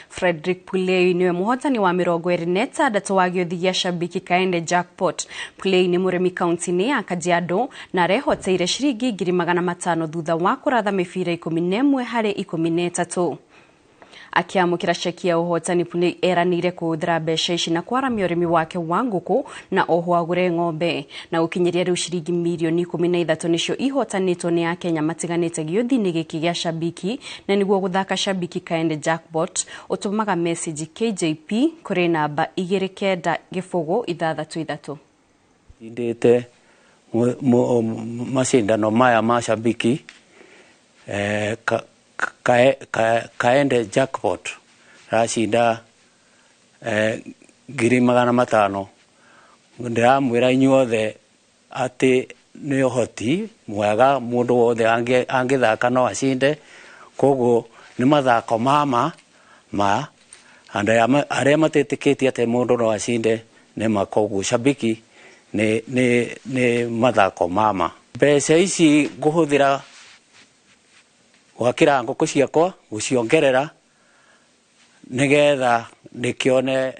Frederick Pulei niwe muhotani wa 26 wa gĩũthi gĩa Shabiki Kaende Jackpot. Pulei nĩ mũrĩmi kaunti-inĩ ya Kajiado na arehoteire ciringi 500,000 thutha wa kũratha mĩbira 11 harĩ 13. Akĩamũkĩra ceki ya ũhotani, Pulei eranĩire kũhũthĩra mbeca ici na kwaramia ũrĩmi wake wa ngũkũ na oho agũre ng'ombe. Na gũkinyĩria rĩu ciringi mirioni 13 nĩcio ihotanĩtwo nĩ Akenya matiganĩte gĩũthi-inĩ gĩkĩ gĩa Shabiki. Na nĩguo gũthaka Shabiki Kaende Jackpot, ũtũmaga message KJP kũrĩ namba 29063. Ndĩte macindano maya ma Shabiki Kaende Jackpot, racinda 500,000. Ndĩramwĩra inyuothe atĩ nĩ ũhoti mwega, mũndũ wothe angĩthaka no acinde. Koguo nĩ mathako mama ma andũ arĩa matetĩkĩtie atĩ mũndũ no acinde nĩ ma. Koguo Shabiki nĩ mathako mama. Mbeca ici ngũhũthĩra gwakĩra ngũkũ ciakwa, gũciongerera nĩgetha ndĩkĩone.